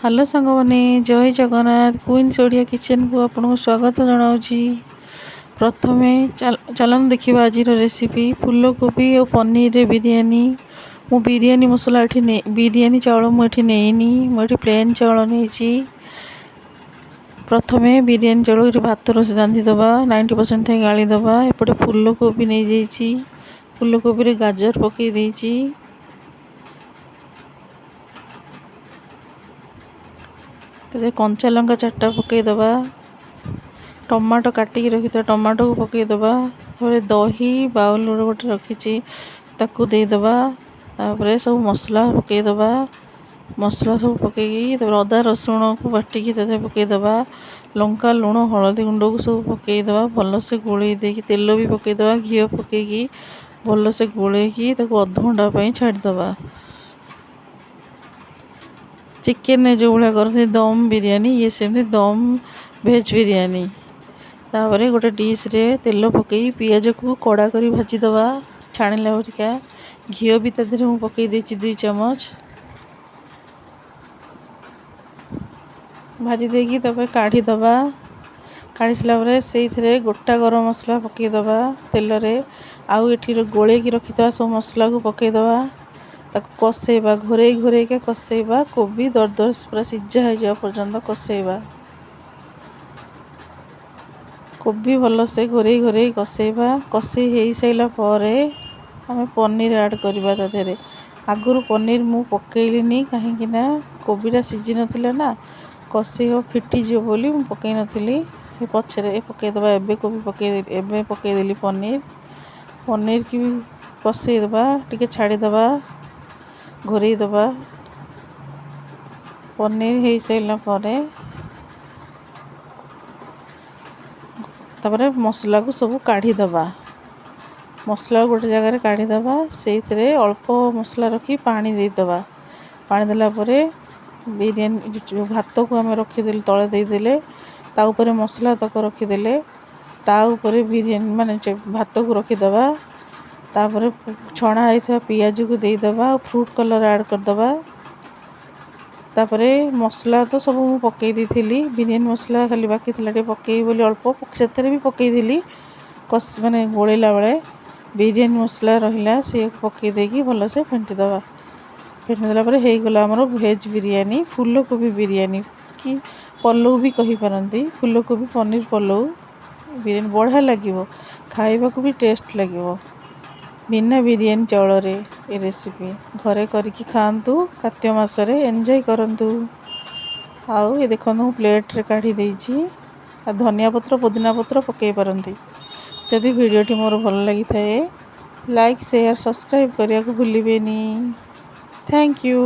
Hello ସାଙ୍ଗମାନେ, ଜୟ Jagannath. Queens Odia କିଚେନ୍କୁ ଆପଣଙ୍କୁ ସ୍ୱାଗତ ଜଣାଉଛି। ପ୍ରଥମେ ଚାଲନ୍ତୁ ଦେଖିବା ଆଜିର ରେସିପି, ଫୁଲକୋବି ଆଉ ପନିରରେ ବିରିୟାନୀ। ମୁଁ ବିରିୟାନୀ ମସଲା ଏଠି, ବିରିୟାନୀ ଚାଉଳ ମୁଁ ଏଠି ନେଇନି, ମୁଁ ଏଠି ପ୍ଲେନ୍ ଚାଉଳ ନେଇଛି। ପ୍ରଥମେ ବିରିୟାନୀ ଚାଉଳ ଏଠି ଭାତ ରାନ୍ଧିଦେବା, 90% ଥାଇ ଗାଳିଦେବା। ଏପଟେ ଫୁଲକୋବି ନେଇଯାଇଛି, ଫୁଲକୋବିରେ ଗାଜର ପକାଇ ଦେଇଛି। ସେଥିରେ କଞ୍ଚା ଲଙ୍କା 4ଟା ପକାଇଦେବା। ଟମାଟୋ କାଟିକି ରଖିଥିବା ଟମାଟୋକୁ ପକାଇଦେବା। ତାପରେ ଦହି ବାଉଲର ଗୋଟେ ରଖିଛି, ତାକୁ ଦେଇଦେବା। ତାପରେ ସବୁ ମସଲା ପକାଇଦେବା। ମସଲା ସବୁ ପକାଇକି ତାପରେ ଅଦା ରସୁଣକୁ ବାଟିକି ତା ଦେହରେ ପକାଇଦେବା। ଲଙ୍କା, ଲୁଣ, ହଳଦୀ ଗୁଣ୍ଡକୁ ସବୁ ପକାଇଦେବା। ଭଲସେ ଗୋଳେଇ ଦେଇକି ତେଲ ବି ପକାଇଦେବା। ଘିଅ ପକାଇକି ଭଲସେ ଗୋଳେଇକି ତାକୁ ଅଧଘଣ୍ଟା ପାଇଁ ଛାଡ଼ିଦେବା। ଚିକେନରେ ଯେଉଁ ଭଳିଆ କରନ୍ତି ଦମ୍ ବିରିୟାନୀ, ଇଏ ସେମିତି ଦମ୍ ଭେଜ୍ ବିରିୟାନୀ। ତାପରେ ଗୋଟେ ଡିସ୍ରେ ତେଲ ପକାଇ ପିଆଜକୁ କଡ଼ା କରି ଭାଜିଦେବା ଛାଣିଲା ପରିକା। ଘିଅ ବି ତା ଦେହରେ ମୁଁ ପକାଇ ଦେଇଛି 2 ଚାମଚ। ଭାଜି ଦେଇକି ତାପରେ କାଢ଼ିଦେବା। କାଢ଼ି ସାରିଲା ପରେ ସେଇଥିରେ ଗୋଟା ଗରମ ମସଲା ପକାଇଦେବା ତେଲରେ। ଆଉ ଏଠି ଗୋଳେଇକି ରଖିଥିବା ସବୁ ମସଲାକୁ ପକାଇଦେବା। ତାକୁ କଷେଇବା, ଘୋରେଇ ଘୋରେଇକି କଷେଇବା। କୋବି ଦରଦର ପୁରା ସିଝା ହେଇଯିବା ପର୍ଯ୍ୟନ୍ତ କଷେଇବା। କୋବି ଭଲସେ ଘୋରେଇ ଘୋରେଇ କଷେଇବା। କଷେଇ ହେଇସାରିଲା ପରେ ଆମେ ପନିର ଆଡ଼୍ କରିବା ତା ଦେହରେ। ଆଗରୁ ପନିର ମୁଁ ପକାଇଲିନି, କାହିଁକି ନା କୋବିଟା ସିଝି ନଥିଲା ନା, କଷେଇ ହେବ ଫିଟିଯିବ ବୋଲି ମୁଁ ପକାଇ ନଥିଲି। ପଛରେ ପକାଇଦେବା। ଏବେ କୋବି ପକାଇ, ଏବେ ପକାଇଦେଲି ପନିର। ପନିରକି ବି କଷେଇଦେବା, ଟିକେ ଛାଡ଼ିଦେବା, ଘୋରେଇ ଦେବା। ପନିର ହେଇସାରିଲା ପରେ ତାପରେ ମସଲାକୁ ସବୁ କାଢ଼ିଦେବା। ମସଲା ଗୋଟେ ଜାଗାରେ କାଢ଼ିଦେବା। ସେଇଥିରେ ଅଳ୍ପ ମସଲା ରଖି ପାଣି ଦେଇଦେବା। ପାଣି ଦେଲା ପରେ ବିରିୟାନୀ ଭାତକୁ ଆମେ ରଖିଦେଲେ, ତଳେ ଦେଇଦେଲେ, ତା ଉପରେ ମସଲା ତକ ରଖିଦେଲେ, ତା ଉପରେ ବିରିୟାନୀ ମାନେ ଭାତକୁ ରଖିଦେବା। ତାପରେ ଛଣା ହେଇଥିବା ପିଆଜକୁ ଦେଇଦେବା ଆଉ ଫ୍ରୁଟ୍ କଲର୍ ଆଡ଼୍ କରିଦେବା। ତାପରେ ମସଲା ତ ସବୁ ମୁଁ ପକାଇ ଦେଇଥିଲି, ବିରିୟାନୀ ମସଲା ଖାଲି ବାକି ଥିଲା ଟିକେ ପକାଇବି ବୋଲି ଅଳ୍ପ ସେଥିରେ ବି ପକାଇଥିଲି। କଷି ମାନେ ଗୋଳେଇଲା ବେଳେ ବିରିୟାନୀ ମସଲା ରହିଲା, ସେଇଆକୁ ପକାଇ ଦେଇକି ଭଲସେ ଫେଣ୍ଟି ଦେବା। ଫେଣ୍ଟି ଦେଲା ପରେ ହେଇଗଲା ଆମର ଭେଜ୍ ବିରିୟାନୀ, ଫୁଲକୋବି ବିରିୟାନୀ କି ପଲଉ ବି କହିପାରନ୍ତି। ଫୁଲକୋବି ପନିର ପଲଉ ବିରିୟାନୀ ବଢ଼ିଆ ଲାଗିବ, ଖାଇବାକୁ ବି ଟେଷ୍ଟ ଲାଗିବ। ବିନା ବିରିୟାନୀ ଚାଉଳରେ ଏ ରେସିପି ଘରେ କରିକି ଖାଆନ୍ତୁ, କାର୍ତ୍ତିକ ମାସରେ ଏନ୍ଜୟ କରନ୍ତୁ। ଆଉ ଏ ଦେଖନ୍ତୁ, ମୁଁ ପ୍ଲେଟ୍ରେ କାଢ଼ି ଦେଇଛି। ଆଉ ଧନିଆ ପତ୍ର, ପୁଦିନା ପତ୍ର ପକାଇ ପାରନ୍ତି। ଯଦି ଭିଡ଼ିଓଟି ମୋର ଭଲ ଲାଗିଥାଏ, ଲାଇକ୍, ସେୟାର, ସବସ୍କ୍ରାଇବ୍ କରିବାକୁ ଭୁଲିବେନି। Thank you.